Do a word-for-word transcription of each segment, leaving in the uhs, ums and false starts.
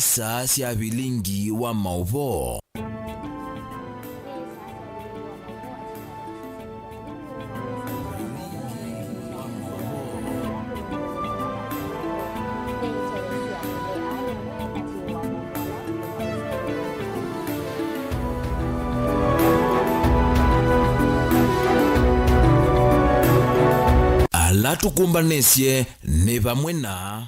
Saa sya vilingi wa maũvoo. Ala tũkũmbanĩsye nĩ vamwe na.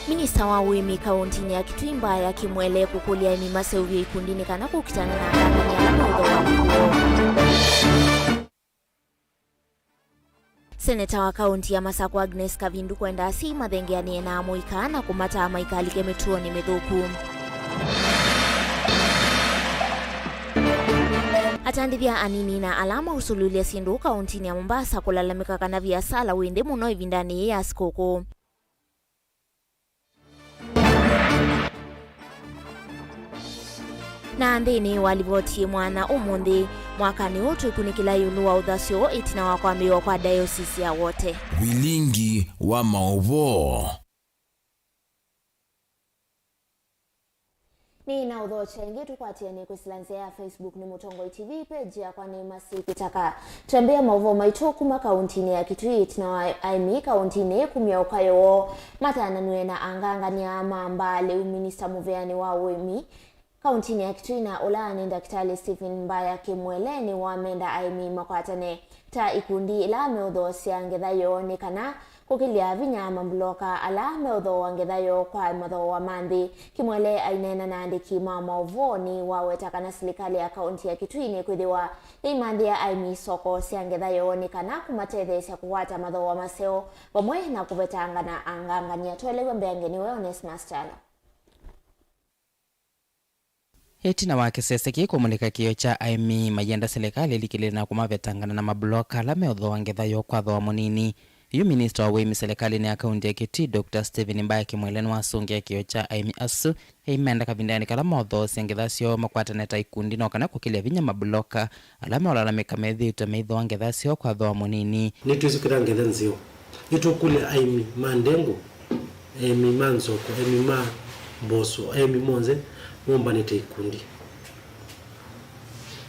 Minista wa ũĩmi kaũntinĩ ya Kitui Mbaya Kimwele kũkũlya aĩmi maseũvye ikundi nĩ kana kũkitana na angangany'a ala meũthooa mĩuo. Seneta wa kaũnti ya Masakũ Agnes Kavindu kwenda asyai mathengeanĩe na amũika na kũmataa maikalike mĩtuonĩ mĩthũku. Atandĩthya anini na ala mausũlũlya syĩndũ kaũntinĩ ya Mombasa kũlalamĩka kana viasala wĩ nthĩ mũno ĩvindanĩ yĩĩ ya sikũkũ. Na nthĩnĩ wa livoti ĩmwana ũmũnthĩ, mwakanĩ ũũ twĩkunĩkĩla ĩũlũ wa ũthasyo ĩtina wa kwambĩĩwa kwa Diocese ya Wote. Vilingi wa maũvoo. Nĩ na ũthokya ĩngĩ tũkwatĩanĩe kwĩsĩla nzĩa ya Facebook nĩ Mũtongoi T V, page yakwa nĩ Masi Kĩtaka. Twambĩĩa maũvoo maitũ kuma kaũntinĩ ya Kitui, ĩtina wa aĩmi kaũntinĩ kumya ũkayo woo matananw'e na angangany'a ma mbaa. Lĩu minista mũveanĩ wa ũĩmi kaũntinĩ ya Kitui na ũla nĩ Ndakĩtalĩ Stephen Mbaya Kimwele nĩwamenda aĩmi makwatane ta ikundi ila meũthoosya ngetha yoo nĩ kana kũkĩlya vinya mambuloka ala meũthooa ngetha yoo kwa mathooa ma nthĩ. Kimwele aineena na aandĩki ma maũvoo nĩwaweta kana silikalĩ ya kaũnti ya Kitui nĩkwĩthĩwa yĩimanthĩa aĩmi soko sya ngetha yoo nĩ kana kũmatetheesya kũkwata mathooa maseo vamwe na kũvetangana angangany'a. Tũelew'e mbeange nĩwe Onesmus Kyalo. Ĩtina wa kĩsese kĩĩ kũmũlĩka kĩĩo kya aĩmi, mayenda silikalĩ ĩlikĩlĩle na kũmavetangana na mabuloka ala meũthooa ngetha yoo kwa thooa mũnini. Yu minista wa ũĩmi silikalĩnĩ ya kaũnti ya Kitui, Doctor Stephen Mbaya Kimwele nĩwasũngĩa kĩĩo kya aĩmi asu, ĩimenda kavindanĩ kala maũthoosya ngetha syoo makwatane ta ikundi no kana kũkĩlya vinya mabuloka ala meũlalamĩka methĩĩtwe meithooa ngetha syoo kwa thooa mũnini. Nĩtwĩsũkĩla ngetha nzeo. Nĩtũkũlya aĩmi ma ndengũ, aĩmi ma nzoko, aĩmi ma mboso, aĩmi monthe mombane ta ikundi.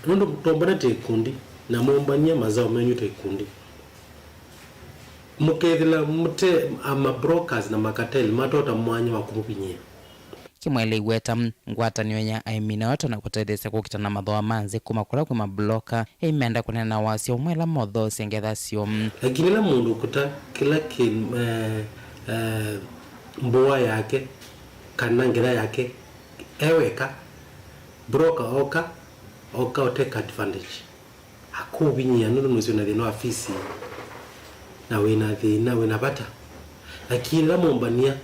Nũndũ twombana ta ikundi na mombany'a mazao menyu ta ikundi, mũkethĩla mũte a ma brokers na ma cartel matota mwanya wa kũmũvinyĩĩa. Kimwele aiweta ngwatanĩo ya aĩmi nayo ĩtonya kũtetheesya kũkita na mathooa ma nzĩ kuma kũla kwĩ mabuloka, ĩimenda kũneena na wasya ũmwe ala mothoosye ngetha syoo. Lakini ĩla mũndũ ũkuta kĩla kĩ, eh, eh, mbũa yake kana ngetha yake e weka, broker oka, oka o take advantage. Akũvinyĩa nũndũ nũsĩ wĩna thĩna wa fees, na wĩna thĩna, wĩna vata. Lakini ĩla mũmbany'a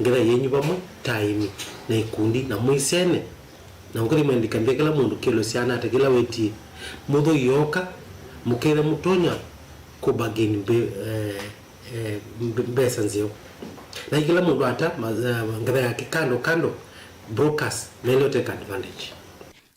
ngetha yenyu vamwe ta aĩmi na ikundi, na mũisene, na mũkathi mwĩandĩka mbia, kĩla mũndũ kĩlosya anate kĩla wetie, mũthoi ooka, mũkethĩa mũtonya kũ bargain mbe-, eh, eh, mbe-, mbesa nzeo. Na kĩla mũndũ ata ma-, eh, ngetha yake kando kando, brokers mele take advantage.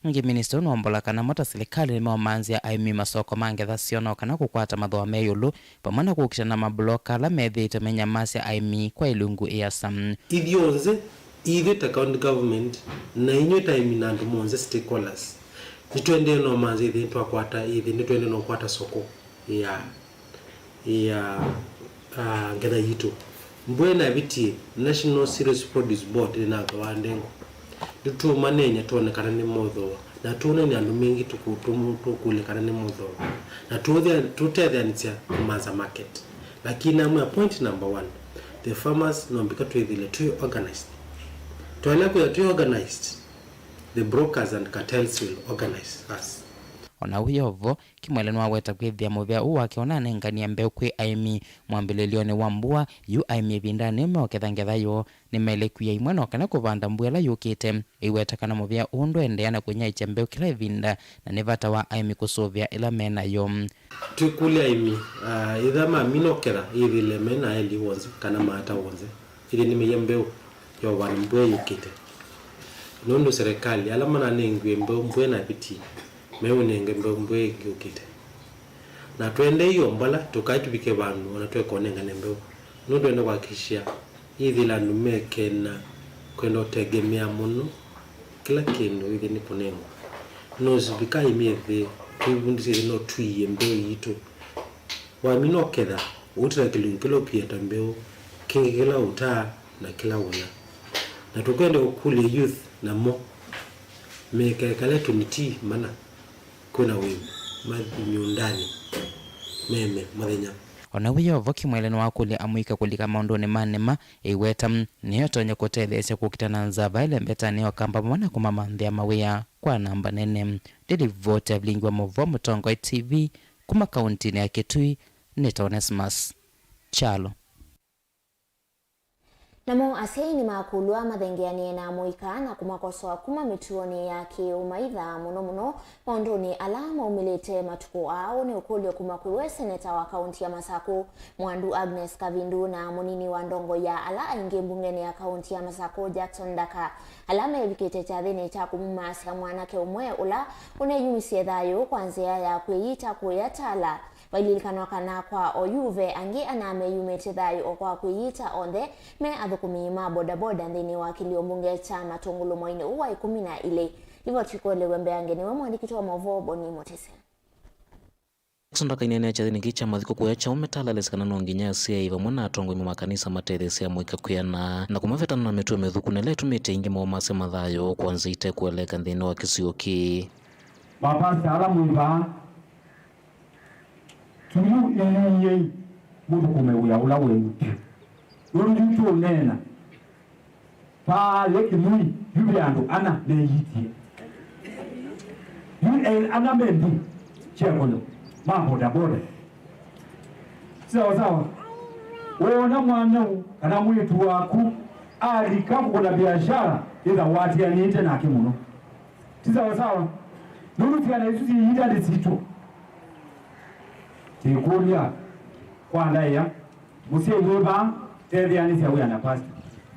Ĩngĩ, minista ũũ nũombola kana mo ta silikalĩ nĩmeũmanzĩa aĩmi masoko ma ngetha syoo no kana kũkwata mathooa me ĩũlũ, vamwe na kũkita na mabuloka ala methĩĩtwe menyamasya aĩmi kwa ilungu ĩasa. Ithyonthe, ithyĩ ta county government, na inyw'ĩ ta aĩmi na andũ monthe stakeholders, nĩtũendee no manzĩa ĩthĩ nĩtwakwata, ĩthĩ nĩtũendee no kwata soko ya ya, ah, ngetha yitũ. Mbua ĩnavitie, National Cereals Produce Board ĩnathooaa ndengũ. Nĩtũũmaneeny'a twone kana nĩmothooa, na tũũneeny'a andũ maingĩ tũkũ-, tũmũ-, tũkũlye kana nĩmothooa, na tũũthea-, tũtetheanĩsya kũmanza market. Lakini namwĩa point number one, the farmers no mbika twĩthĩle twĩ organized. Twaĩle kwĩthĩa twĩ organized, the brokers and cartels will organize us. O na wĩ o vo, Kimwele nĩwaweta kwĩthĩa mũvea ũũ wake ũnanenganie mbeũ kwĩ aĩmi mwambĩlĩlyonĩ wa mbua. Yu aĩmi ĩvindanĩ yĩu meũketha ngetha yoo, nĩmaĩle kwia imwe no kana kũvanda mbua ĩla yũkĩte. Aiweta kana mũvea ũũ ndũendeea na kũnyaĩĩkya mbeũ kĩla ĩvinda, na nĩ vata wa aĩmi kũsũvĩa ĩla me nayo. Twĩkũlya aĩmi, ah, ĩtha mamina ũketha, ĩthĩle me na eli w'onthe kana maata w'onthe, ĩthĩ nĩmeie mbeũ ya ũvanda mbua yũkĩte. Nũndũ serikali, ala mananengiwe mbeũ mbua ĩnavĩtie, meũnenge mbeũ mbua ĩngĩ yũkĩte. Na tũendee iombala, tũkae tũvike vandũ ona tũekonengane mbeũ. Nũndũ enda kũhakikisha yĩthĩla andũ mekena kwenda ũtegemea mũno kĩla kĩndũ ĩthĩ nĩ kũnengwa. Nũsivika imĩthĩ twĩvundisye ĩthĩ no tũiye mbeũ yitũ. Wamina ũketha, ũutĩla kĩlungu kĩla ũkieta mbeũ, kĩngĩ kĩla ũtaa, na kĩla ũya. Na tũkwenda ũkũlya youth namo mekekale twenty mana kwĩna wĩw'o mathi mĩũndanĩ meme mũthenya. O na wĩ o vo, Kimwele nĩwakũlya amũika kũlika maũndũnĩ ma nĩma, ĩiweta nĩyo ĩtonya kũtetheesya kũkita na nzava ĩla mbetanĩ ya Ũkamba vamwe na kũmamanthĩa mawĩa kwa namba nene. Ndĩlivoti ya vilingi wa maũvoo Mũtongoi T V kuma kauntinĩ ya Kitui, nĩ ta Onesmus Kyalo. Namo asyai nĩmakũlw'a mathengeanĩe na amũika na kũmakosoa kuma mĩtuonĩ ya kĩ-ũmaitha, mũno mũno maũndũnĩ ala maumĩlĩte matukũ aa. Ũũ nĩ ũkũlyo kuma kwĩ we seneta wa kaunti ya Masakũ, Mwandu Agnes Kavindu, na mũnini wa ndongoi ya ala aingĩ mbungenĩ ya kaunti ya Masakũ, Jackson Ndaka, ala mevikĩte kyathĩnĩ kya kũmumaasya mwanake ũmwe ũla ũneyumisye thayũ kwa nzĩa ya kwĩyita kũya tala. Vaililikanwa kana kwa oyu ve angĩ ana meyumĩtye thayũ o kwa kwĩyita onthe me athũkũmi ma bodaboda nthĩnĩ wa kĩlio mbunge kya Matũngũlũ mweinĩ ũũ wa ĩkũmi na ilĩ. Livoti ĩkũelewe mbeange nĩwe mũandĩki witũ wa maũvoo Boni Mũtĩsya. Jackson Ndaka aineenea kyathĩnĩ kĩĩ kya mathiko kũya kyaũme tala alesĩ kana no nginya asyai vamwe na atongoi ma makanisa matetheesye amũika kwĩana na kũmavetana na mĩtuo mĩthũku na ĩla ĩtumĩte aingĩ maũmasya mathayũ kwa nzĩa ite kũeleeka nthĩnĩ wa kĩsio kĩĩ. Mapasta ala mwĩ vaa, Tuyu ĩiĩi mũthũkũme wĩa ũla wenyu vyũ. Nũndũ yu tũũneena, vaa yĩ kĩnui, yu ve andũ ana meyitie. Yu e ana me ndu kyekoyo ma bodaboda. Sawa sawa. Woona mwanau kana mwĩĩtu waku alika kũkũna biashara, ĩtha watianĩte nake mũno. Ti sawa sawa. Nũndũ syana isu syĩ iitanĩ sitũ. Tĩkũlya kwa ndaĩa, mũsyai wĩ vaa, tetheanĩsya wĩa na pastor.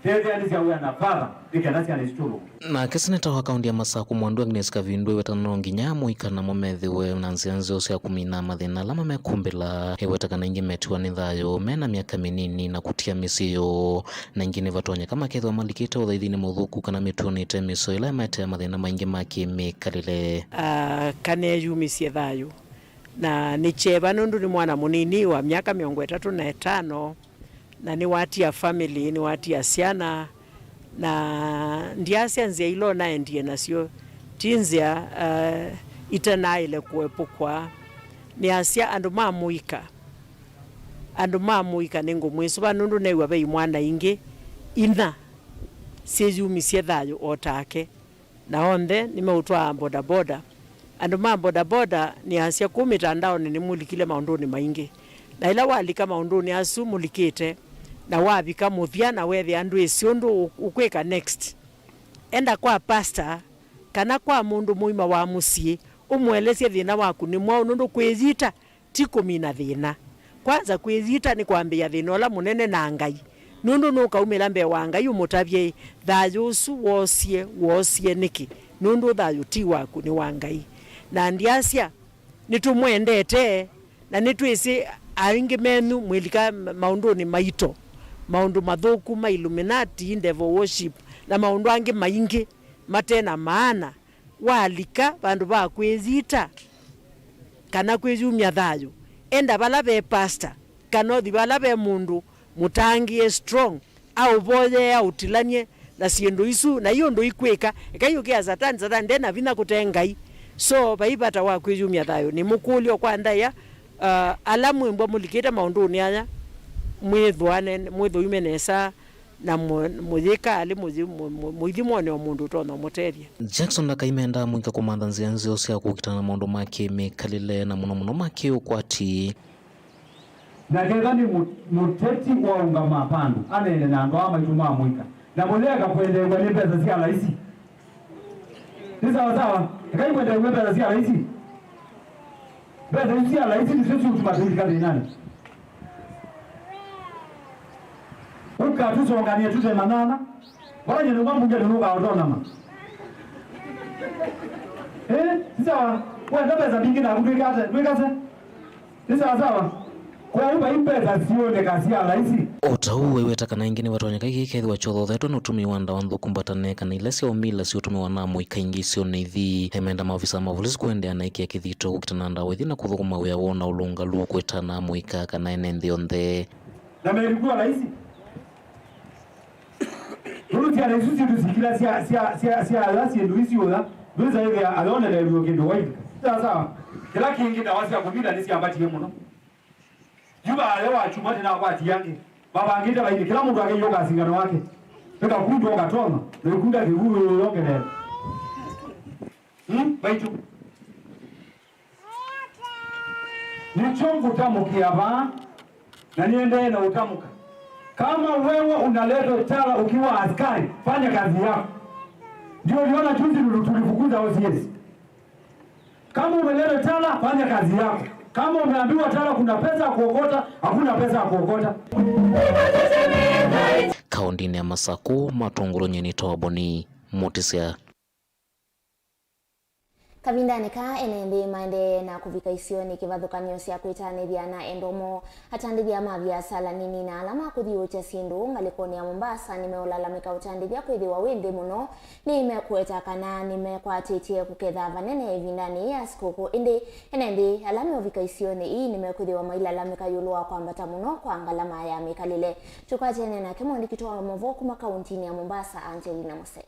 Tetheanĩsya wĩa na father, nĩ kenda syana isu tũlũnge. Nake seneta wa kaunti ya Masakũ Mwandu Agnes Kavindu eweta no nginya amũika namo methĩwe na nzĩa nzeo sya kũmina mathĩna ala mamekumbĩla. Eweta kana aingĩ metiwa nĩ thayũ mena myaka mĩnini na kũtia mĩsyĩ yoo. Na ĩngĩ nĩvatonyeka makethĩwa malikĩte ũthaithinĩ mũthũku kana mĩtuonĩ ĩte mĩseo ĩla ĩmaetea mathĩna maingĩ ma kĩ-mĩkalĩle. Ah, kaneyumisye thayũ. Na nĩ kyeva nũndũ nĩ mwana mũnini wa myaka mĩongo ĩtatũ na ĩtano, na nĩwatia family, nĩwatia syana, na ndyasya nzĩa ila ũnaendie nasyo ti nzĩa, ah, itanaĩle kũepũkwa. Nĩasya andũ ma mũika, andũ ma mũika nĩngũmwĩsũva nũndũ neew'a ve imwana ingĩ inya syĩyumisye thayũ o take, na onthe nĩmeũtwaa bodaboda. Andũ ma bodaboda nĩasya kũu mĩtandaonĩ nĩmũlikile maũndũnĩ maingĩ, na ĩla walika maũndũnĩ asu mũlikĩte, na wavika mũthya na weethĩa ndwĩsĩ ũndũ ũ-, ũkwĩka next, enda kwa pastor kana kwa mũndũ mũima wa mũsyĩ ũmũelesye thĩna waku nĩ mwaũ, nũndũ kwĩyita ti kũmina thĩna. Kwanza, kwĩyita nĩ kwambĩĩa thĩna ũla mũnene na Ngai, nũndũ nũkaumĩla mbee wa Ngai ũmũtavye, "Thayũ ũsu woosie, woosie nĩkĩ? Nũndũ thayũ ti waku, nĩ wa Ngai." Na ndyasya, nĩtũmwendete, na nĩtwĩsĩ aingĩ menyu mwĩlika ma-, maũndũnĩ maito, maũndũ mathũku ma Illuminati, devil worship, na maũndũ angĩ maingĩ mate na maana. Walika vandũ va kwĩyita kana kwĩyumya thayũ, enda vala ve pastor, kana ũthi vala ve mũndũ mũtangĩĩe strong, aũvoyee, aũtilany'e na syĩndũ isu, na i ũndũ ikwĩka, ekai ũkĩa Satani, Satani nde na vinya kũte Ngai. So, vai vata wa kwĩyumya thayũ. Nĩmũkũlyo kwa ndaĩa, uh, ala mwĩmbwa mũlikĩte maũndũnĩ aya, mwĩthũane, mwĩthũime nesa, na mũ-, mũyĩkalĩ mũyĩ-, mũ-, mũ-, mũithimonĩ o mũndũ ũtonya ũmũtethya. Jackson ndakaimendaa mũika kũmantha nzĩa nzeo sya kũkitana na maũndũ ma kĩ-mĩkalĩle na mũno mũno ma kĩ-ũkwati. Na ketha nĩ mũ-, mũteti waũngama vandũ aneene na andũ aa maitũ ma mũika, na mũyeka kwendeew'a nĩ mbesa sya laisi. Nĩ sawa sawa? Ekai kwendeew'a mbesa sya laisi. Mbesa isu sya laisi nĩsyo siũtuma tũilika thĩnanĩ. Ũka tũsonganĩe tũte manana. Vala nyene kwa mbunge nũkaũtonama. Eh, nĩ sawa. Wenda mbesa mbingĩ naku twĩkate, twĩkase. Nĩ sawa sawa. Kwoou vai mbesa siũnĩka sya laisi. O ta ũu, aiweta kana ĩngĩ nĩvatonyeka kĩĩ kethĩwa kyothothetwe nĩ ũtũmĩi wa ndawa nthũku mbatanĩe kana ila sya ũmila siũtũmĩwa na amũika aingĩ isionĩ ithi. Emenda maovisa ma volisi kũendeea na ĩkĩa kĩthito kũkitana na ndawa ithi na kũthũkũma wĩa woo na ũlũngalu kũĩtana amũika kana ene nthĩ onthe. Na mĩlipua laisi. Nũndũ syana isu sitũ sikila sya, sya, sya, sya ala syĩndũ isu ũtha, ndwĩsa ĩthĩa ayonelelw'e kĩndũ wailika. Sawa sawa. Kĩla kĩngĩ, ndawa sya kũmila nĩsyambatie mũno. Yu vaayo wa kyumwa ndĩnakwatie angĩ. Mavangĩte vaingĩ, kĩla mũndũ akĩyũka singano wake. Ĩkakundwa ũkatoma, na ĩkunda kĩw'ũ yongelele. Hmm? Vaitũ. Nĩkyo ngũtamũkĩa vaa, na niendee na ũtamũka. Kama wewe unaletwa Tala ukiwa askari, fanya kazi yako. Ndio uliona juzi tuli- tulifukuza O C S. Kama umeletwa Tala, fanya kazi yako. Kama umeambiwa Tala kuna pesa ya kuokota, hakuna pesa ya kuokota. Kaũndĩnĩ ya Masakũ, Matũngũlũ, nyie nĩtawa Boni Mũtĩsya. Kavindanĩ kaa, ene nthĩ maendee na kũvika isionĩ kĩvathũkany'o sya kwĩtanĩthya na endwa moo. Atandĩthya ma viasala nini na ala makũthiũũkya syĩndũ ngalĩkonĩ ya Mombasa nĩmeũlalamĩka ũtandĩthya kwĩthĩwa wĩ nthĩ mũno. Nĩmekũweta kana nĩmekwatĩtye kũketha vanene ĩvindanĩ yĩĩ ya sikũkũ, ĩndĩ ene nthĩ ala meũvika isionĩ ii nĩmekwĩthĩwa mailalamĩka ĩũlũ wa kwambata mũno kwa ngalama ya mĩkalĩle. Tũkwatene nake mũandĩki witũ wa maũvoo kuma kaũntĩnĩ ya Mombasa, Angelina Mose.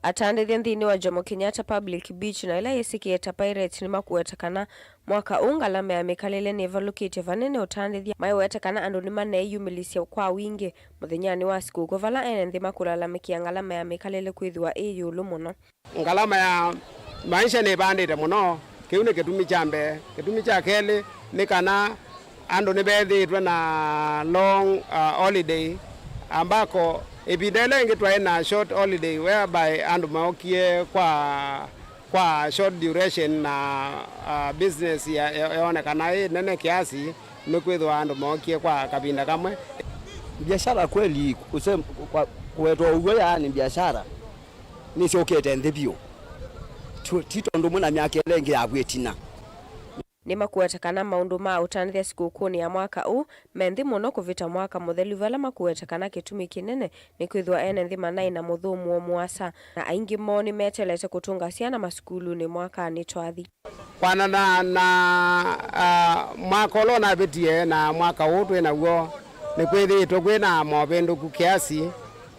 Atandĩthya nthĩnĩ wa Jomo Kenyatta Public Beach na ĩla yĩsĩkĩe ta Pirate nĩmakũweta kana mwaka ũũ ngalama ya mĩkalĩle nĩvalũkĩtye vanene ũtandĩthya. Maiweta kana andũ nĩmaneeyumĩlĩsya kwa wingĩ mũthenyanĩ wa sikũkũ, vala ene nthĩ makũlalamĩkĩa ngalama ya mĩkalĩle kwĩthĩwa ĩ ĩũlũ mũno. Ngalama ya maisha nĩvandĩte mũno. Kĩu nĩ kĩtumi kya mbee. Kĩtumi kya kelĩ nĩ kana andũ nĩvethĩĩtwe na long, uh, holiday, ambako ĩvinda ĩla ĩngĩ twaĩ na short holiday whereby andũ mookie kwa, kwa short duration na, uh, business ya- ya- yoonekana ĩ nene kiasi, nĩkwĩthĩwa andũ mookie kwa kavinda kamwe. Biashara kweli, kusem- kwa- kũwetwa ũw'o, yaani biashara nĩsyũkĩte nthĩ vyũ. Tu- ti tondũ mwĩ na myaka ĩla ĩngĩ ya vu ĩtina. Nĩmakũweta kana maũndũ ma ũtanĩthya sikũkũnĩ ya mwaka ũũ me nthĩ mũno kũvĩta mwaka mũthelu, vala makũweta kana kĩtumi kĩnene nĩkwĩthĩwa ene nthĩ manaĩ na mũthũmũo mũasa, na aingĩ moo nĩmetelete kũtũnga syana masukulunĩ mwakanĩ twathi. Kwanana na, ah, mwaka ũla ũnavĩtie na mwaka ũũ twĩ naw'o, nĩkwĩthĩĩtwe kwĩ na movĩndũku kĩasi,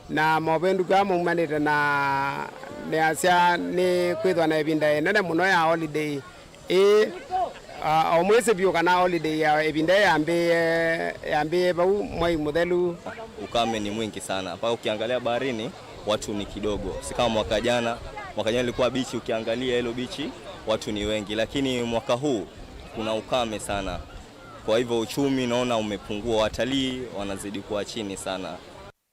na movĩndũku aa maumanĩte na nĩasya nĩ kwĩthwa na ĩvinda ĩnene mũno ya holiday ĩĩ, ah, o mwĩsĩ vyũ kana holiday ya ĩvinda ĩĩ yambĩĩe, yambĩĩe vau mwai mũthelu. Ukame ni mwingi sana, mpaka ukiangalia baharini watu ni kidogo, si kama mwaka jana. Mwaka jana ilikuwa bichi, ukiangalia hilo bichi watu ni wengi, lakini mwaka huu kuna ukame sana, kwa hivyo uchumi naona umepungua, watalii wanazidi kuwa chini sana.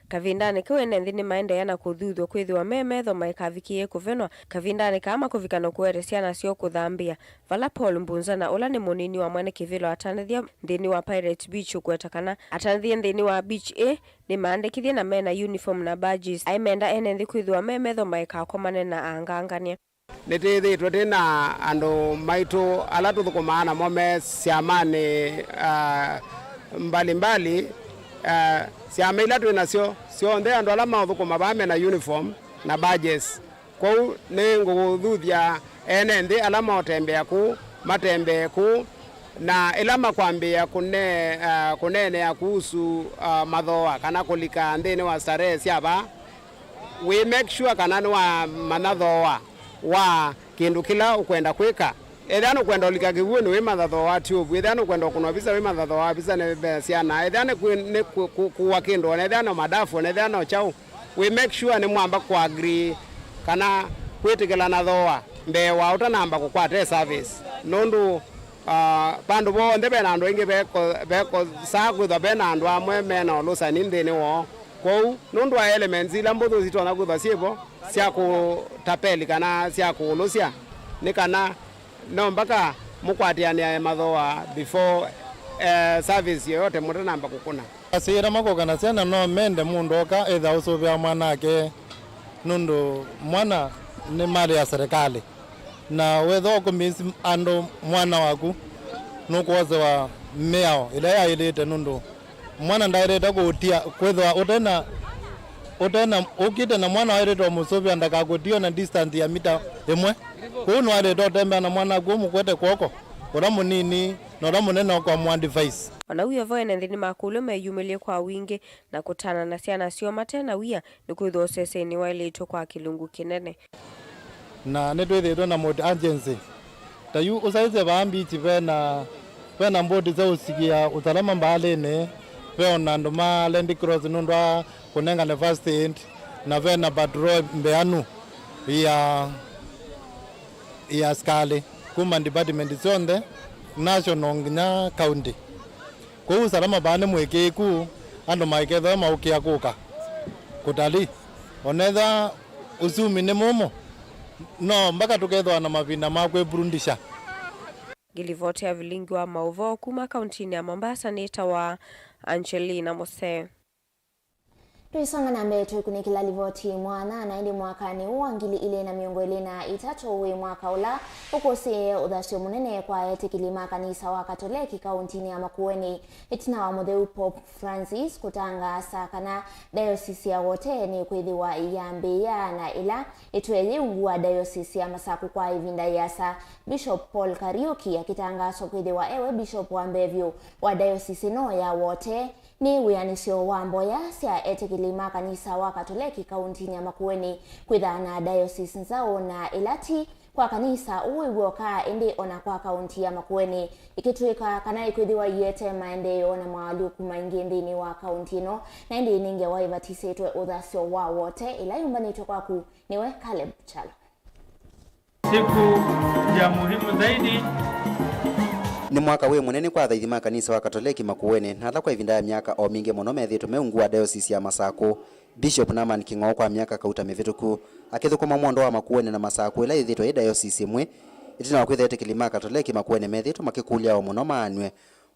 Kavindanĩ kau ene nthĩ nĩmaendeea na kũthuthw'a kwĩthĩwa me metho maikavikĩĩe kũvenwa kavindanĩ kaa makũvika na kũete syana syoo kũthambĩa, vala Paul Mbunzana, ũla nĩ mũnini wa mwene kĩvĩla, atanĩthya nthĩnĩ wa Pirate Beach ũkũweta kana atanĩthye nthĩnĩ wa beach ĩĩ nĩmaandĩkĩthye na me na uniform na badges. Aĩ menda ene nthĩ kwĩthĩwa me metho maikakomane na angangany'a. Nĩtwĩthĩĩtwe twĩ na andũ maitũ ala tũthũkũmaa namo me syamanĩ, ah, mbalimbali. Ah, syama ila twĩ nasyo syonthe, andũ ala maũthũkũma vaa me na uniform na badges. Kwoou nĩngũthuthya ene nthĩ ala maũtembea kũu, matembee kũu, na ĩla makwambĩĩa kũne-, ah, kũneenea kuhusu, ah, mathooa kana kũlika nthĩnĩ wa starehe sya vaa, we make sure kana nĩwamanya thooa wa kĩndũ kĩla ũkwenda kwĩka. Ethĩwa nũkwenda ũlika kĩw'ũnĩ, wĩmanya thooa wa tiovu. Ethĩwa nũkwenda ũkũnwa visa, wĩmanya thooa wa visa nĩ mbesa syana. Ethĩwa nĩ kwĩ-, nĩ kũ-, kũ-, kũua kĩndũ, ona ethĩwa no madafu, ona ethĩwa no kyaũ, we make sure nĩmwamba kũ agree kana kwĩtĩkĩlana thooa mbee wa ũtanamba kũkwata ĩ service. Nũndũ, ah, vandũ vonthe ve na andũ aingĩ veko-, vekosaa kwĩthwa ve na andũ amwe me na ũlũsani nthĩnĩ woo. Kwoou, nũndũ wa elements ila mbũthũ sitonya kwĩthwa syĩ vo sya kũtapeli kana sya kũũlũsya, nĩ kana no mpaka mũkwatĩanĩae mathooa before, eh, service yoyote mũtanamba kũkũna. Asyai ala makoka na syana no mende mũndũ oka ethĩwa ũsũvĩa mwanake, nũndũ mwana nĩ malĩ ya serikali. Na wethĩwa ũkũmĩĩsĩ andũ mwana waku, nũkwosewa mĩao ĩla yaĩlĩte, nũndũ mwana ndaĩlĩte kũũtia, kwĩthĩwa ũte na, ũte na, ũkĩte na mwana waĩlĩte ũmũsũvĩa ndakakũtie ona distance ya mita ĩmwe. Kwoou nĩwaĩlĩte ũtembea na mwana waku ũmũkwete kw'oko, ũla mũnini na ũla mũnene ũkamũadvise. O na wia vo ene nthĩ nĩmakũlw'a meyumĩlye kwa wingĩ na kũtana na syana syoo mate na wia, nĩkwĩthĩwa ũsesenĩ waĩlĩtw'e kwa kĩlungu kĩnene. Na nĩtwĩthĩĩtwe na multi agency. Ta yu ũsaĩsye vaa mbichi ve na, ve na mboti sya ũsikĩa ũsalama mbaalĩnĩ, ve o na andũ ma Red Cross nũndũ wa kũnengane first aid, na ve na patrol mbeanu ya, ya asikalĩ kuma department syonthe, national nginya county. Kwoou ũsalama vaa nĩ mũĩkĩĩku, andũ maikethĩwa maũkĩa kũka kũtalii. Onethwa ũsumi nĩ mũmũ, no mpaka tũkethĩwa na mavinda ma kwĩvurundisha. Ngĩlivoti ya vilingi wa maũvoo kuma kauntinĩ ya Mombasa nĩtawa Angelina Mose. Tũisonga na mbee, twĩkunĩkĩla livoti mwanya, na ĩndĩ mwakanĩ ũũ wa ngili ilĩ na mĩongo ĩlĩ na itatũ wĩ mwaka ũla ũkũsĩĩe ũthasyo mũnene kwa etĩkĩli ma kanisa wa Katoleki kauntinĩ ya Makueni, ĩtina wa mũtheu Pope Francis kũtangaasa kana diocese ya Wote nĩkwĩthĩwa ĩyambĩĩa na ĩla ĩtwee yĩ ungu wa diocese ya Masaku kwa ĩvinda yĩasa. Bishop Paul Kariuki akĩtangaaswa kwĩthĩwa ewe bishop wa mbee vyũ wa diocese ĩno ya Wote. Nĩ wĩanĩsyo wa mboya sya etĩkĩli ma kanisa wa Katoleki kauntinĩ ya Makueni kwĩthaa na diocese nzaũ na ĩla ti kwa kanisa ũũ wĩ w'oka, ĩndĩ o na kwa kaunti ya Makueni, ĩkĩtw'ĩka kana ĩkwĩthĩwa iete maendeeo na moalyũku maingĩ nthĩnĩ wa kaunti ĩno, na ĩndĩ nĩ ngewa ĩvatisĩtwe ũthasyo wa Wote ĩla yũmbanĩtw'e kwaku nĩwe Caleb Kyalo. Siku ya muhimu zaidi. Nĩ mwaka wĩ mũnene kwa athaithi ma kanisa wa Katoleki Makueni, na ala kwa ĩvinda ya myaka o mingĩ mũno methĩĩtwe me ungu wa diocese ya Masaku. Bishop Norman Kĩng'ou kwa myaka kauta mĩvĩtũku akĩthũkũma mwondũ wa Makueni na Masaku ĩla yĩthĩĩtwe yĩ diocese ĩmwe, ĩtina wa kwĩthĩa etĩkĩli ma Katoleki Makueni methĩĩtwe makĩkũlya o mũno maanw'e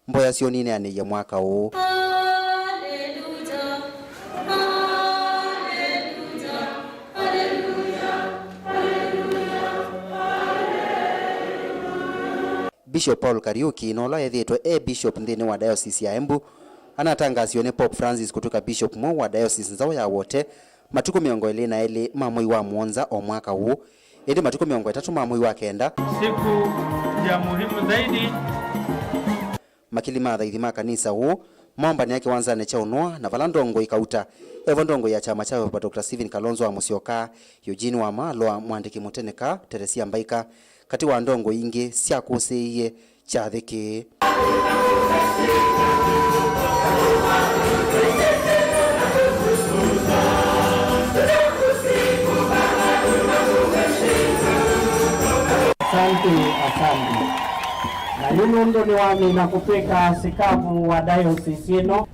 mboya syoo nineanĩie mwaka ũũ. Bishop Paul Kariuki, na ũla ethĩĩtwe e bishop nthĩnĩ wa diocese ya Embu, anatangasiwe nĩ Pope Francis kũtw'ĩka bishop mweũ wa diocese nzaũ ya Wote matukũ mĩongo ĩlĩ na elĩ ma mwei wa mũonza o mwaka ũũ, ĩndĩ matukũ mĩongo ĩtatũ ma mwei wa kenda. Siku ya muhimu zaidi. Makili ma athaithi ma kanisa ũũ maombanĩa kĩwanzanĩ kya ũnũa, na vala ndongoi kauta, evo ndongoi ya kyama kya Wiper Doctor Stephen Kalonzo wa Musyoka, Eugene Wamalwa, mwandĩki mũteneka Teresia Mbaika, katĩ wa ndongoi ingĩ syakũsĩĩie kyathĩ kĩĩ. Asante, asante. Na yu nũndũ nĩwamina kũtw'ĩka sikavu wa diocese ĩno,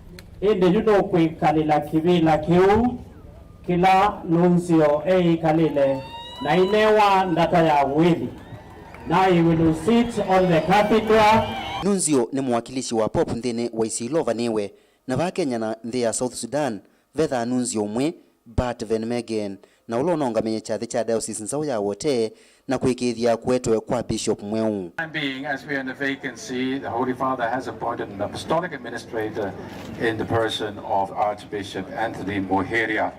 ĩndĩ yu nũkwĩkalĩla kĩvĩla kĩu kĩla nunzio eĩkalĩle na ainewa ndata ya ũĩthi. Now he will sit on the cathedral. Nunzio nĩ mũwakilishi wa Pope nthĩnĩ wa isio ila ũvanĩwe, na vaa Kenya na nthĩ ya South Sudan vethaa nunzio ũmwe, Bart Van Meghen, na ũla ũnaũngamĩe kyathĩ kya diocese nzaũ ya Wote na kũĩkĩĩthya kũetwe kwa bishop mweũ. Time being, as we are in the vacancy, the Holy Father has appointed an apostolic administrator in the person of Archbishop Anthony Muheria,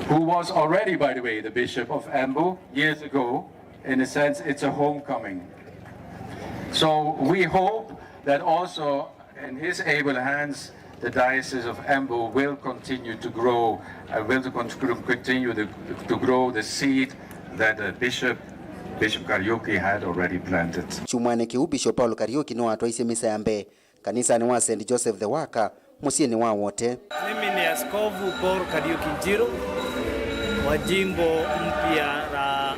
who was already, by the way, the Bishop of Embu years ago. In a sense, it's a homecoming. So we hope that also in his able hands, the Diocese of Embu will continue to grow, uh, will con-, continue the, to grow the seed that, uh, Bishop, Bishop Kariuki had already planted. Kyumwanĩ kĩu, Bishop Paul Kariuki nĩwatwaisye misa ya mbee kanisanĩ wa Saint Joseph the Worker, mũsyĩnĩ wa Wote. Mimi ni Askofu Paul Kariuki Njiru wa jimbo mpya la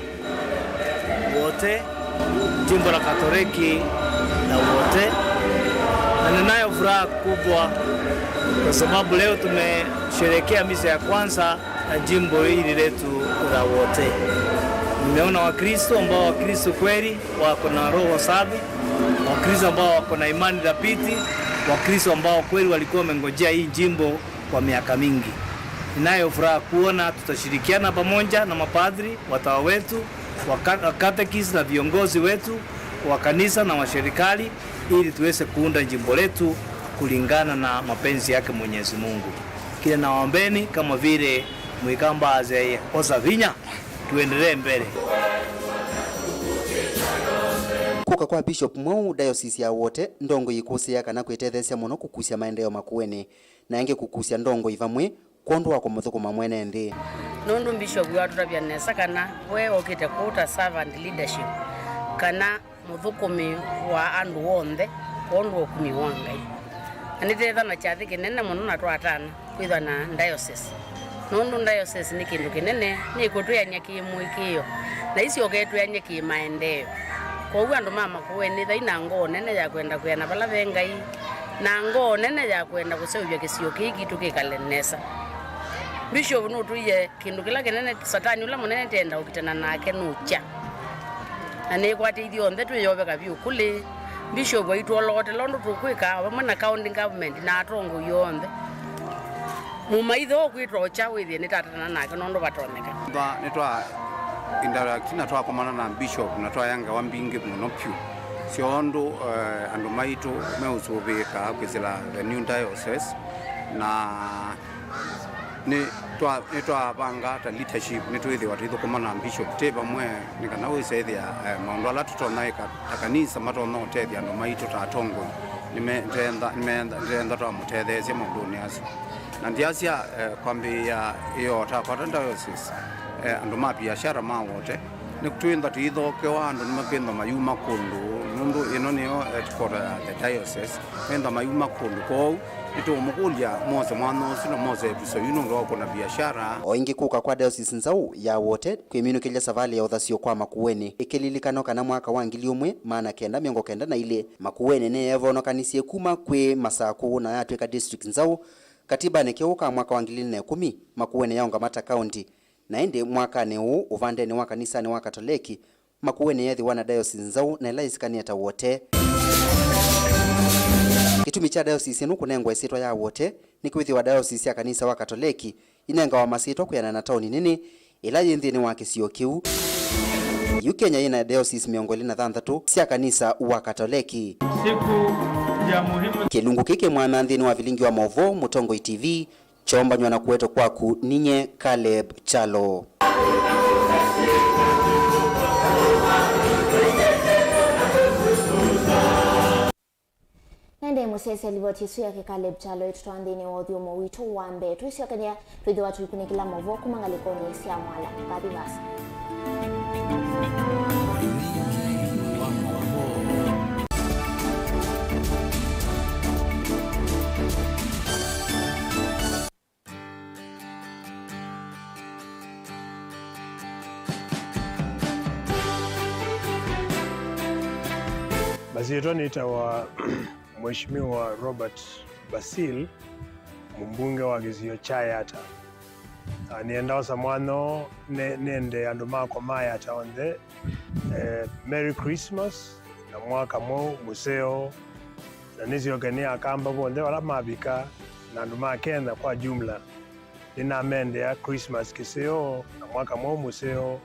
Wote, jimbo la Katoliki la Wote. Na ninayo furaha kubwa kwa sababu leo tumesherehekea misa ya kwanza na jimbo hili letu la Wote. Nimeona Wakristo ambao Wakristo kweli wako na roho safi, Wakristo ambao wako na imani thabiti, Wakristo ambao kweli walikuwa wamengojea hii jimbo kwa miaka mingi. Ninayo furaha kuona tutashirikiana pamoja na mapadri, watawa wetu, waka-, wakatekisi na viongozi wetu wa kanisa na wa serikali, ili tuweze kuunda jimbo letu kulingana na mapenzi yake Mwenyezi Mungu. Kile naombeni kama vile mwikamba azeye osa vinya, tuendelee mbele. Kũka kwa Bishop mweũ Diocese ya Wote, ndongoi ikũsĩĩa kana kwĩtetheesya mũno kũkusya maendeeo Makueni, na ĩngĩ kũkusya ndongoi vamwe kwondũ wa kũmũthũkũma mwene nthĩ. Nũndũ Bishop watũtavya nesa kana we okĩte kũu ta servant leadership, kana mũthũkũmi wa andũ onthe kwondũ wa ũkũmi wa Ngai. Na nĩtetha na kyathĩ kĩnene mũno na twatana kwĩthwa na diocese. Nũndũ diocese nĩ kĩndũ kĩnene, nĩkũtwĩanĩa kĩmũĩkĩĩo, na isyoke twĩanĩe kĩmaendeeo. Kwoou andũ ma Makueni nĩthai na ngoo nene ya kwenda kwĩana vala ve Ngai, na ngoo nene ya kwenda kũseũvya kĩsio kĩĩ kitũ kĩkale nesa. Bishop nũtwĩie kĩndũ kĩla kĩnene, Satani ũla mũnene tenda ũkitana nake nũkya. Na nĩkwatĩithye onthe twĩyoveka vyũ kũlĩ Bishop aitwolootela ũndũ tũkwĩka vamwe na county government na atongoi onthe. Mũmaitho ũkwĩtwa ũkya wĩthĩe nĩtatana nake nũndũ vatonyeka. Twa-, nĩtwa interact na twakomana na Bishop na twaya ngewa mbingĩ mũno vyũ sya ũndũ, eh, andũ maitũ meũsũvĩĩka kwĩsĩla the new diocese, na nĩ twa-, nĩtwavanga ta leadership, nĩtwĩthĩwa tũithũkũma na Bishop twĩ vamwe nĩ kana wĩsa ĩthĩa, eh, maũndũ ala tũtonya ĩka ta kanisa matonya ũtethya andũ maitũ ta atongoi, nĩme-, ndenda, nĩmenda, ndenda twamũtetheesya maũndũnĩ asu. Na ndyasya, eh, kwambĩĩa ĩyoo takwata diocese, eh, andũ ma biashara ma Wote, nĩtwĩntha tũithokewa andũ nĩmakĩntha mayuma kũndũ, nũndũ ĩno nĩyo headquarter ya the diocese, menda mayuma kũndũ. Kwoou nĩtũũmũkũlya mose mwanya ũsu na mose ĩvuso yu nũndũ wa kũna biashara. O ĩngĩ kũka kwa diocese nzaũ ya Wote kwĩminũkĩlya savalĩ ya ũthasyo kwa Makueni. Ĩkĩlilikanwa kana mwaka wa ngili ũmwe maana kenda mĩongo kenda na ilĩ, Makueni nĩyeevonokanisye kuma kwĩ Masakũ na yatw'ĩka district nzaũ. Katibanĩ keũ ka mwaka wa ngili ilĩ na ĩkũmi, Makueni yaũngama ta kaũnti, na ĩndĩ mwakanĩ ũũ, ũvandenĩ wa kanisanĩ wa Katoleki, Makueni yeethĩwa na diocese nzaũ na ĩla yĩsikanĩe ta Wote. Kĩtumi kya diocese ĩno kũnengwa ĩsyĩtwa ya Wote nĩkwĩthĩwa diocese sya kanisa wa Katoleki inengawa masyĩtwa kwĩanana na taoni nini ĩla yĩ nthĩnĩ wa kĩsio kĩu. Yu Kenya yĩ na diocese mĩongo ĩlĩ na thanthatũ sya kanisa wa Katoleki. Siku ya muhimu. Kĩlungu kĩĩ kĩ mwanya nthĩnĩ wa vilingi wa maũvoo Mũtongoi T V, kyombanywa na kũetwa kwaku ninyie Caleb Kyalo. Nende mũsyaĩĩsya livoti ĩsu yake Caleb Kyalo ĩtũtwaa nthĩnĩ wa ũthyũmũo witũ wa mbee. Twĩsyokethya twĩthĩwa tũikunĩkĩla maũvoo kuma ngalĩkonĩ sya mwala. Kathi vasa. Masyĩtwa nĩtawa Mheshimiwa Robert Basil, mũmbunge wa kĩsio kya Yatta. Na nĩenda osa mwanya ũũ ne-, nende andũ makwa ma Yatta onthe, eh, Merry Christmas na mwaka mweũ mũseo, na nĩsyoke nĩ Akamba vonthe vala mavika, na andũ ma Kenya kwa jumla. Nĩnamendea Christmas kĩseo na mwaka mweũ mũseo.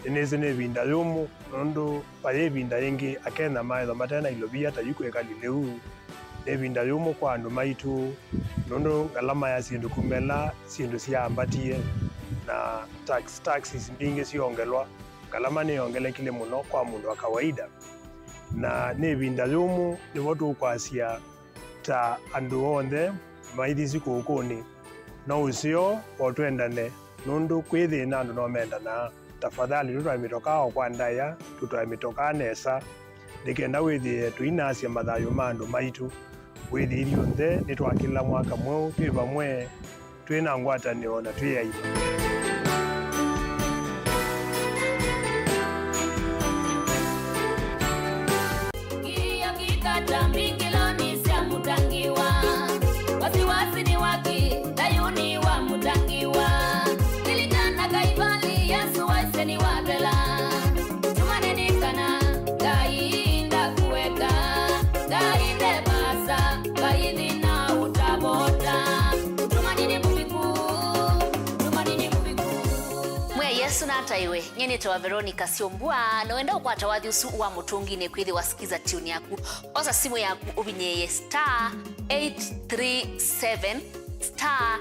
Nĩnĩsĩ nĩ ĩvinda yũmũ, nũndũ vayĩ ĩvinda yĩngĩ Akenya maĩthwa mate na ilovia ta yu kwĩkalile ũu. Nĩ ĩvinda yũmũ kwa andũ maitũ, nũndũ ngalama ya syĩndũ kuma ĩla syĩndũ syaambatie na tax, taxes mbingĩ syongelwa, ngalama nĩyongelekile mũno kwa mũndũ wa kawaida. Na nĩ ĩvinda yũmũ nĩvo tũkwasya ta andũ onthe maithi sikũkũnĩ, no ũseo o twendane, nũndũ kwĩ thĩna andũ no mendanaa. Tafadhali tũtwae mĩtokaa o kwa ndaĩa, tũtwae mĩtokaa nesa, nĩ kenda wĩthĩe tũinasya mathayũ ma andũ maitũ. Wĩthĩe ithyonthe nĩtwakĩla mwaka mweũ twĩ vamwe, twĩ na ngwatanĩo na twĩ aima. Kĩĩo kĩkata mbingĩlonĩ sya Mũtangĩĩwa, wasiwasi nĩ waki thayũnĩ wa Mũtangĩĩwa. Lilikana Kaivali, Yesũ waisye nĩwathela. Tũmanye nĩ kana Ngai ndakũeka, Ngai nde vaasa, Ngai thĩna ũtavota. Ũtũmani nĩ mũviku, Suna ata iwe, nyie nĩtawa Veronica Syombua, na wenda ũkwata wathi ũsu wa mũtũnginĩ kwĩthĩwa Skiza Tune yaku, osa simũ yaku ũvinyĩĩe star eight three seven star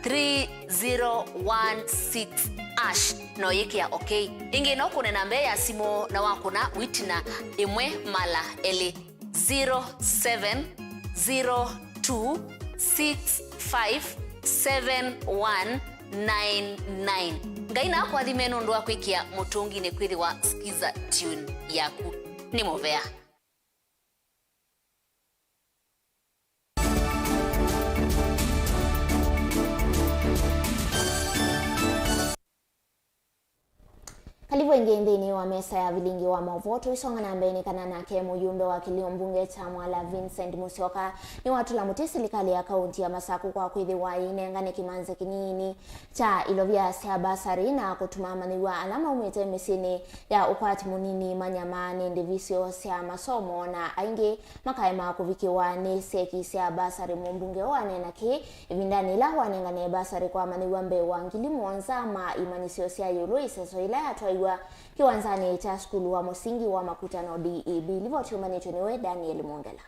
three zero one six hash, na ũyĩkĩa okay. Ĩngĩ no kũne namba ya simũ na wakũna wĩtina ĩmwe mala elĩ. Zero seven zero two six five seven one nine nine. Ngai nakũathime nũndũ wa kwĩkĩa mũtũnginĩ kwĩthĩwa Skiza Tune yaku. Nĩ mũvea. Kalivu ĩngĩ nthĩnĩ wa mesa ya vilingi wa maũvoo. Tũisonga na mbee nĩ kana nake mũyumbe wa kĩlio mbunge kya Mwala Vincent Musyoka nĩwatũla mũtĩ silikalĩ ya kaunti ya Masaku kwa kwĩthĩwa ĩinengane kĩmanza kĩnini kya ilovia sya basarĩ na kũtuma amanyĩw'a ala maumĩte mĩsyĩnĩ ya ũkwati mũnini manyamaa nĩ ndivisyo sya masomo na aingĩ makaema kũvikĩwa nĩ syeki sya basarĩ. Mũmbunge ũũ aneena kĩĩ ĩvindanĩ yĩla wanengane basarĩ kwa amanyĩw'a mbee wa ngili mũonza ma imanyĩsyo sya ĩũlũ ĩseso yĩla yatwaiwa kĩwanzanĩ kya sukulu wa mũsingi wa Makutano D E B. Livoti yũmbanĩtw'e nĩwe Daniel Mwongela.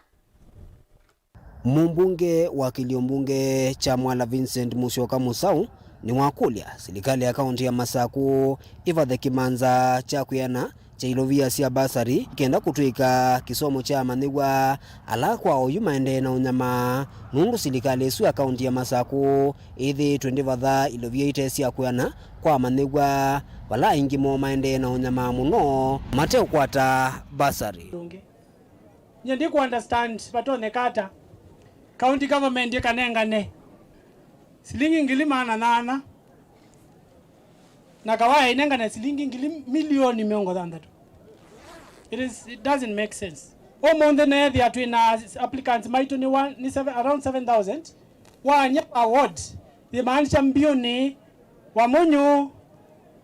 Mũmbunge wa kĩlio mbunge kya Mwala Vincent Musyoka Musau nĩwakũlya silikalĩ ya kaunti ya Masaku ĩvathe kĩmanza kya kwĩana kya ilovia sya basarĩ kenda kũtw'ĩka kĩsomo kya amanyĩw'a ala kwa oyu maendee na ũnyamaa, nũndũ silikalĩ ĩsu ya kaunti ya Masaku ĩthĩĩtwe ndĩvatha ilovia ite sya kwĩana kwa amanyĩw'a, vala aingĩ moo maendee na ũnyamaa mũno mateũkwata basarĩ. Nyie ndiku understand vatonyeka ata county government ĩkanengane silingi ngili maana nyanya na Kawaya ĩnengane silingi ngili milioni mĩongo thanthatũ. It is, it doesn't make sense. Ũmũnthĩ neethĩa twĩ na applicants maitũ nĩ one, nĩ seven, around seven thousand. Waany'a per ward, yĩmaanisha Mbiũnĩ, Wamunyu,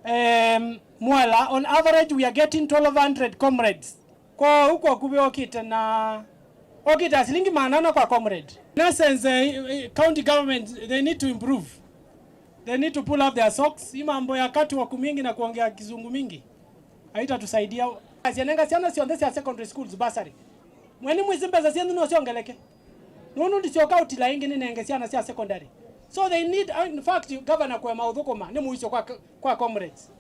em, Mwala, on average we are getting twelve hundred comrades. Kwoou kwa ũkuvĩ okĩte na, okĩte asilingi maana ana kwa comrade. In essence, eh, eh, county government, they need to improve. They need to pull up their socks. Hii mambo ya catwalk mingi na kuongea kizungu mingi haitatusaidia. Asianenga syana syonthe sya secondary schools bursary. Mweni mwĩsĩ mbesa syenyu no syongeleke. Nũndũ ndisyoka ũtila ĩngĩ nĩnenge syana sya secondary. So they need, in fact, governor kũema ũthũkũma nĩ mũisyo kwa, kwa comrades.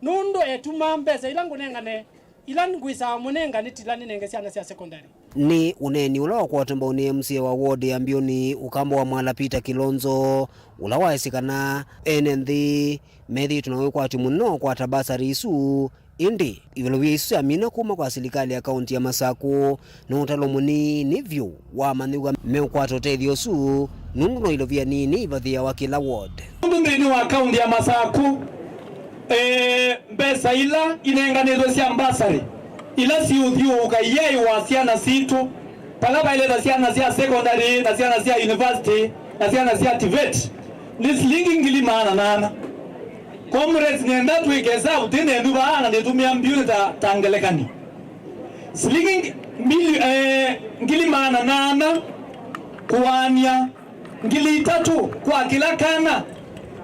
Nũndũ etuma mbesa ila ngũnengane, ila ngwĩsaa mũnenga nĩtila nĩnenge syana sya secondary. Nĩ ũneeni ũla wakwatwe mbau nĩ M C A wa ward ya Mbiũnĩ, ũkamba wa Mwala Peter Kilonzo, ũla waisye kana ene nthĩ methĩĩtwe na wĩkwatyo mũnene wa kũkwata basarĩ isu, ĩndĩ ilovia isu syamina kuma kwa silikalĩ ya kaunti ya Masaku, nĩ ũtalo mũnini vyũ wa amanyĩw'a meũkwata ũtethyo ũsu, nũndũ no ilovia nini ivathĩawa kĩla ward. Nũndũ nthĩnĩ wa kaunti ya Masaku, eh, mbesa ila inenganĩtwe sya mbasarĩ, ila siũthyũũka iyaĩ wa syana sitũ, vala vaĩle ta syana sya secondary na syana sya university na syana sya TVET, nĩ silingi ngili maana nana. Comrades, nenda twĩke hesabu twĩ nenyu vaa na nĩtũmĩa Mbiũnĩ ta, ta ngelekany'o. Silingi mili-, eh, ngili maana nana kũaany'a ngili itatũ kwa kĩla kana.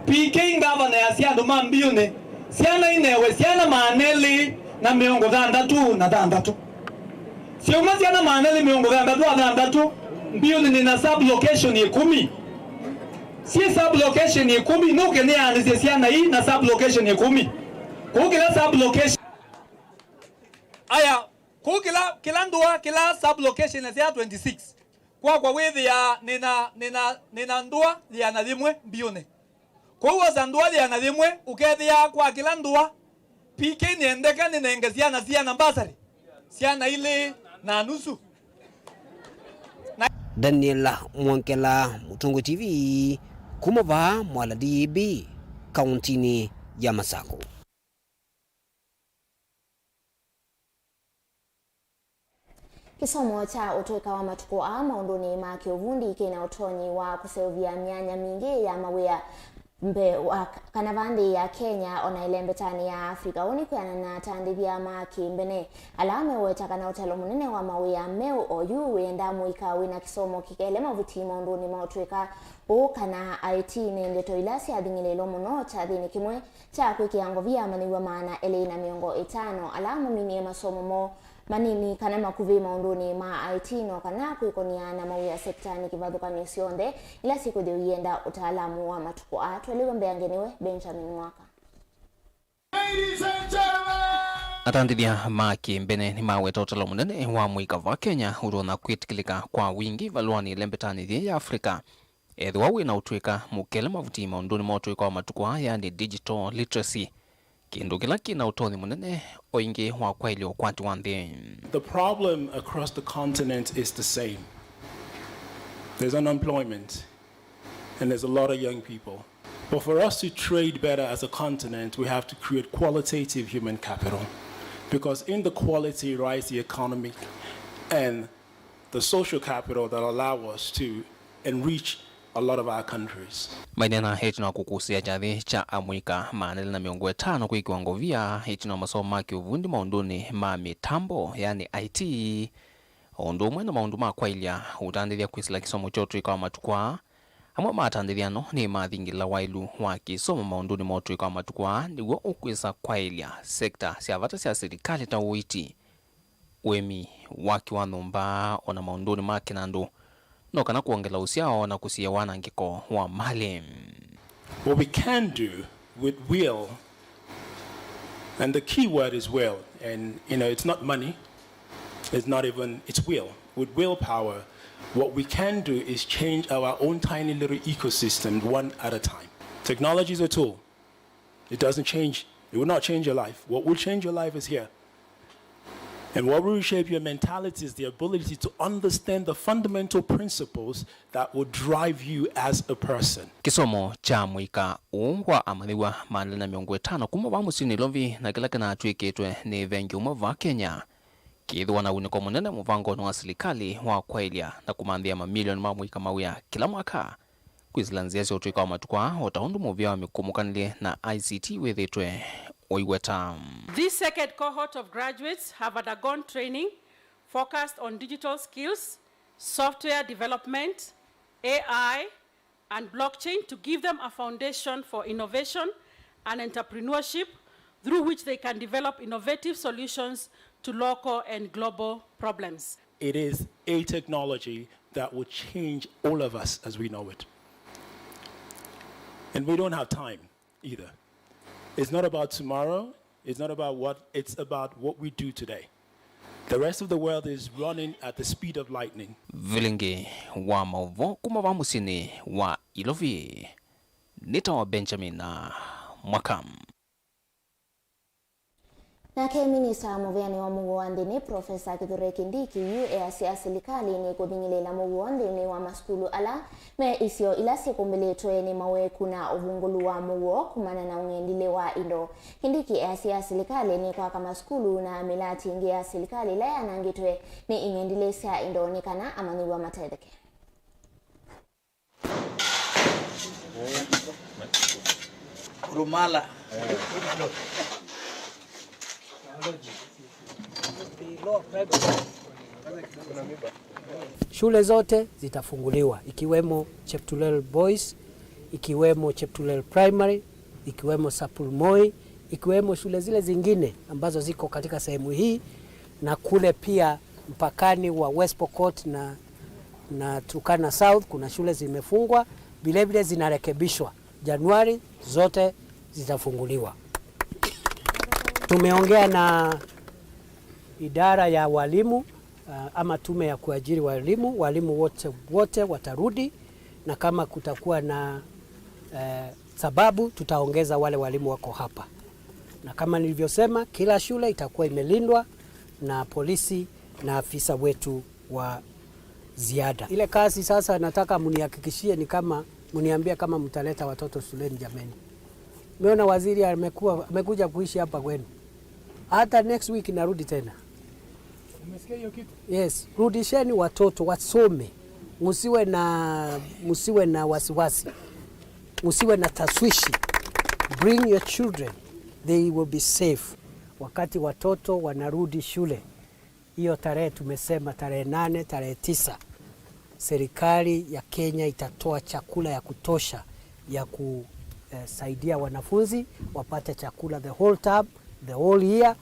P K ngavana ya sya andũ ma Mbiũnĩ, syana inewe syana maana elĩ na mĩongo thanthatũ na thanthatũ. Syauma syana maana elĩ mĩongo thanthatũ na thanthatũ, Mbiũnĩ nĩ na sub location ĩkũmi. Syĩ sub location ĩkũmi, nũke nĩyaanĩsye syana ii na sub location ĩkũmi. Kũu kĩla sub location. Aya, kũu kĩla, kĩla ndũa, kĩla sub location sya twenty-six. Kwakwa wĩthĩa nĩna, nĩna, nĩna ndũa yĩana yĩmwe Mbiũnĩ. Kwoou osa ndũa yĩana yĩmwe, ũkethĩa kwa kĩla ndũa, P K nĩendeka nĩnenge syana siana mbasarĩ, syana ilĩ na nusu. Na Daniel Mwongela, Mũtũngũ T V, kuma vaa Mwala D E B, kauntinĩ ya Masaku. Kĩsomo kya ũtũĩka wa matukũ aa maũndũnĩ ma kĩũvundi kĩna ũtonyi wa kũseũvya myanya mingĩ ya mawĩa mbee wa k-, kana va nthĩ ya Kenya, o na ĩlembetanĩ ya Africa. Ũu nĩ kwĩanana na atandĩthya ma kĩmbene, ala meũweta kana ũtalo mũnene wa mawĩa meũ oyu wĩenda mũika wĩ na kĩsomo kĩkele mavuti maũndũnĩ ma ũtw'ĩka ũũ, kana I T, nĩ ndeto ila syathing'ĩlĩlwe mũno kyathĩnĩ kĩmwe kya kwĩkĩa ngovia amanyĩw'a maana elĩ na mĩongo ĩtano ala maminie masomo moo manini kana makuvĩ maũndũnĩ ma I T, no kana kwĩkony'a na mawĩa sektanĩ kĩvathũkany'o syonthe ila syĩkũthĩwa ienda ũtaalamu wa matukũ aa. Twelĩwe mbeange nĩwe Benjamin Mwaka. Atandĩthya ma kĩmbene nĩmaweta ũtalo mũnene wa mũika va Kenya ũtonya kwĩtĩkĩlĩka kwa wingĩ valũanĩ ĩlembetanĩ yĩĩ ya Africa. Ethĩwa wĩ na ũtw'ĩka mũkele mavuti maũndũnĩ ma ũtw'ĩka wa matukũ aa, yani digital literacy, kĩndũ kĩla kĩ na ũtonyi mũnene o ĩngĩ wa kwaĩlya ũkwati wa nthĩ. The problem across the continent is the same. There's unemployment and there's a lot of young people. But for us to trade better as a continent, we have to create qualitative human capital, because in the quality lies the economic and the social capital that allow us to enrich a lot of our countries. Maineena ĩtina wa kũkũsĩa kyathĩ kya amũika maana elĩ na mĩongo ĩtano kwĩkĩwa ngovia ĩtina wa masomo ma kĩũvundi maũndũnĩ ma mĩtambo, yani I T, o ũndũ ũmwe na maũndũ ma kwaĩlya ũtandĩthya kwĩsĩla kĩsomo kya ũtw'ĩka wa matukũ aa. Amwe ma atandĩthya ano nĩmathingĩlĩla waĩlu wa kĩsomo maũndũnĩ ma ũtw'ĩka wa matukũ aa nĩw'o ũkwĩsa kwaĩlya sekta sya vata sya silikalĩ ta ũiiti, ũĩmi, waki wa nyũmba, o na maũndũnĩ ma kĩnandũ, no kana kwongela ũsyao na kũsiĩĩa wanangĩko wa malĩ. What we can do with will, and the key word is will, and, you know, it's not money, it's not even, it's will. With willpower, what we can do is change our own tiny little ecosystem one at a time. Technology is a tool. It doesn't change. It will not change your life. What will change your life is here. And what will reshape your mentality is the ability to understand the fundamental principles that will drive you as a person. Kĩsomo kya mũika ũũ wa amanyĩw'a maana elĩ na mĩongo ĩtano kuma vaa mũsyĩ Nairobi na kĩla kĩnatw'ĩkĩtwe nĩ vengi ũmwe vaa Kenya kĩthĩwa na wunĩko mũnene mũvangonĩ wa silikalĩ wa kwaĩlya na kũmanthĩa mamilioni ma mũika mawĩa kĩla mwaka. Kwĩsĩla nzĩa sya ũtw'ĩka wa matukũ aa, o ta ũndũ mũvĩa wa mĩkũmũkanĩlye na I C T wĩthĩĩtwe ũiweta. This second cohort of graduates have undergone training focused on digital skills, software development, A I, and blockchain to give them a foundation for innovation and entrepreneurship through which they can develop innovative solutions to local and global problems. It is a technology that will change all of us as we know it. And we don't have time either. It's not about tomorrow, it's not about what, it's about what we do today. The rest of the world is running at the speed of lightning. Vilingĩ wa maũvoo kuma vaa mũsyĩnĩ wa Ilovi, nĩtawa Benjamin Mwaka. Nake minista mũveani wa mũuo wa nthĩnĩ, Profesa Kithure Kindiki, yu easya silikalĩ nĩkũthing'ĩlĩĩla mũuo nthĩnĩ wa masukulu ala me isio ila syĩkũmbĩlĩtwe nĩ maweku na ũvungũlu wa mũuo kumana na ũng'endilĩ wa indo. Kindiki easya silikalĩ nĩkwaka masukulu na mĩlati ĩngĩ ya silikalĩ ĩla yanangĩtwe nĩ ing'endilĩ sya indo nĩ kana amanyĩw'a matetheke. Rumala. Shule zote zitafunguliwa, ikiwemo Cheptulel Boys, ikiwemo Cheptulel Primary, ikiwemo Sapulmoi, ikiwemo shule zile zingine ambazo ziko katika sehemu hii, na kule pia mpakani wa West Pokot na, na Turkana South, kuna shule zimefungwa, vile vile zinarekebishwa. Januari zote zitafunguliwa. Tumeongea na idara ya walimu, ah, ama tume ya kuajiri walimu, walimu wote, wote watarudi, na kama kutakuwa na, eh, sababu, tutaongeza wale walimu wako hapa. Na kama nilivyosema, kila shule itakuwa imelindwa na polisi na afisa wetu wa ziada. Ile kazi sasa nataka mnihakikishie ni kama, mniambie kama mtaleta watoto shuleni jameni. Umeona waziri amekuwa, amekuja kuishi hapa kwenu. Hata next week narudi tena. Umesikia hiyo kitu? Yes, rudisheni watoto wasome. Msiwe na, msiwe na wasiwasi. Musiwe na tashwishi. Bring your children. They will be safe. Wakati watoto wanarudi shule, hiyo tarehe tumesema, tarehe nane, tarehe tisa, serikali ya Kenya itatoa chakula ya kutosha ya kusaidia wanafunzi wapate chakula the whole term, the whole year,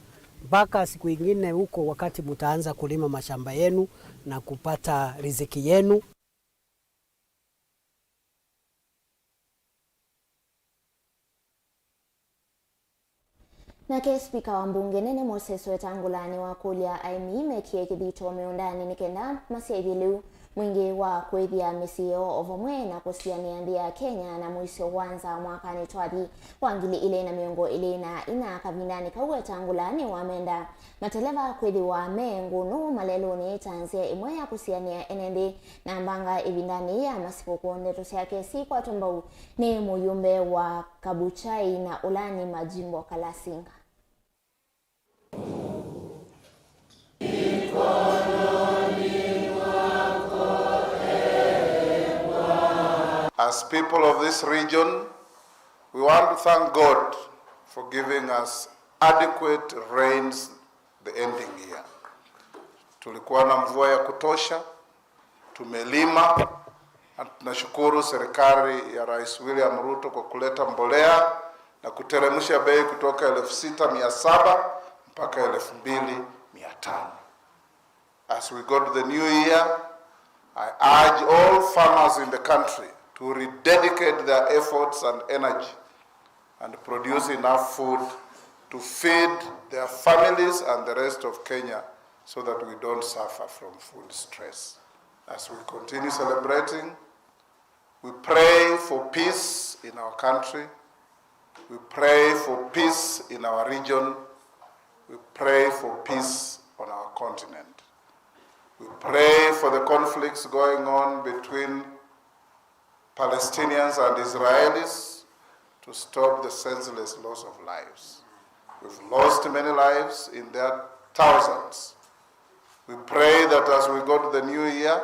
mpaka siku ingine huko, wakati mtaanza kulima mashamba yenu na kupata riziki yenu. Nake spika wa mbunge nene Moses Wetangula nĩwakũlya aĩmi mekie kĩthito mĩũndanĩ nĩ kenda masyaĩthye lĩu mwingĩ wa kũĩthya mĩsyĩ yoo o vamwe na kũsianĩa nthĩ ya Kenya na mũisyo wa nzaa mwakanĩ twathi wa ngili ilĩ na mĩongo ĩlĩ na ina. Kavindanĩ kau, Wetangula nĩwamenda mateleva kwĩthĩwa me ngũnũ malelũnĩ ta nzĩa ĩmwe ya kũsianĩa ene nthĩ na mbanga ĩvindanĩ ya masikũkũ. Ndeto syake sikwatwa mbau nĩ mũyũmbe wa Kabuchai na ũla nĩ Majimbo Kalasinga. As people of this region, we want to thank God for giving us adequate rains the ending year. Tulikuwa na mvua ya kutosha, tumelima, na tunashukuru serikali ya Rais William Ruto kwa kuleta mbolea na kuteremsha bei kutoka elfu sita mia saba mpaka elfu mbili mia tano. As we go to the new year, I urge all farmers in the country to rededicate their efforts and energy and produce enough food to feed their families and the rest of Kenya so that we don't suffer from food stress. As we continue celebrating, we pray for peace in our country. We pray for peace in our region. We pray for peace on our continent. We pray for the conflicts going on between Palestinians and Israelis to stop the senseless loss of lives. We've lost many lives in their thousands. We pray that as we go to the new year,